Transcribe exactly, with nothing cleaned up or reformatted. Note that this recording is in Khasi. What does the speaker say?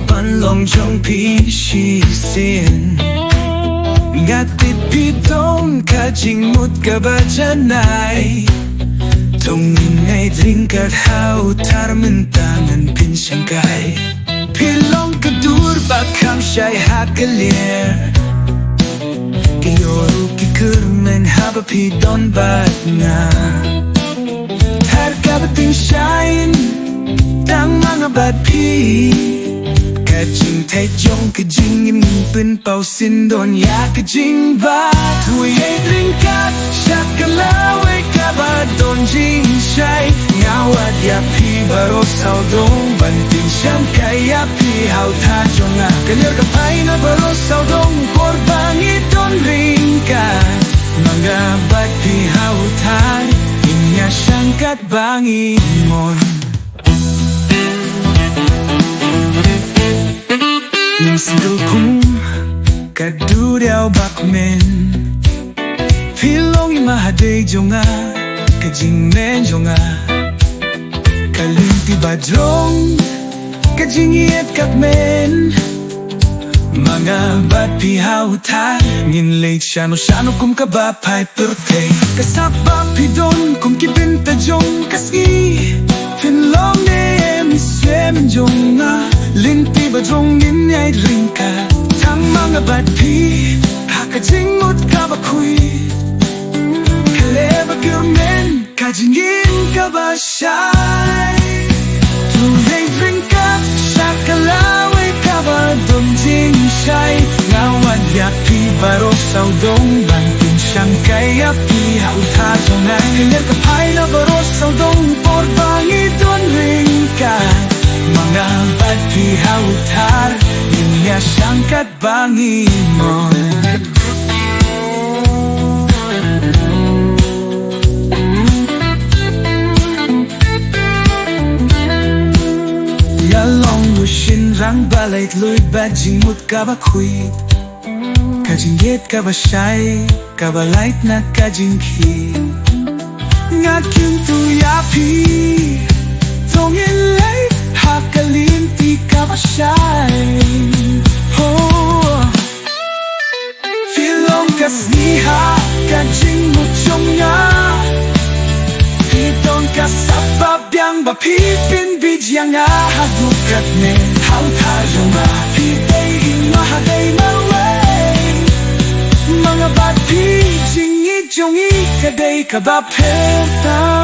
Ban long jong phi shisien. Nga tip phi don ka jingmut kaba janai. To ngin ïaid ryngkat ha u Thar mynta ngan pynshangkai. Phi long ka dur ba kham shai ha ka lier. Ki ïoh ruh ki kyrmen haba phi don bad nga. Thar kaba tyngshaiñ tang ma nga bad phi. Ka jingthait jong ka jingim ngin pynpaw shisien ïa ka jingbha. To ïaid ryngkat sha ka lawei kaba don jingshai. Nga wad ïa phi baroh sawdong ban pynshangkai ïa phi ha u Thar jong nga. Ka lier ka phai na baroh sawdong por ba ngi don ryngkat. Ma nga bad phi ha u Thar, ngin ïashang katba ngi mon. Ngin sngewthuh kum ka duriaw ba kmen. Phi long i mahadei jong nga, ka jingmen jong nga. Ka lynti ba jrong, ka jingïeit ka kmen. Ma nga bad phi ha u Thar, ngin leit shano shano kum kaba phai pyrthei. Ka sap ba phi don kum ki bynta jong ka sngi. Phin long ne em i syiem jong nga. Lynti ba jrong ngin ïaid ryngkat. Tang ma nga bad phi ha ka jingmut kaba khuid. Ka lier ba kyrmen, ka jingim kaba shai. To ïaid ryngkat sha ka lawei kaba don jingshai. Nga wad ïa phi baroh sawdong ban pynshangkai ïa phi ha u Thar jong nga. Ka lier ka phai na baroh sawdong por ba ngi don ryngkat. Ma nga bad phi ha u Thar, ngin ïashang katba ngi mon. Ïa long u shynrang ba lait luid bad jingmut kaba khuid. Ka jingïeit kaba shai, kaba lait na ka jingkhih. Nga kyntu ïa phi, to ngin leit ha ka lynti kaba shai. Ho. Phi long ka sngi ha ka jingmut jong nga. Phi don ka sap ba biang ba phi pynbeit ïa nga haduh katne. Ha u Thar jong nga phi dei i mahadei marwei. Ma nga bad phi jingïeit jong ngi ka dei kaba pher tam.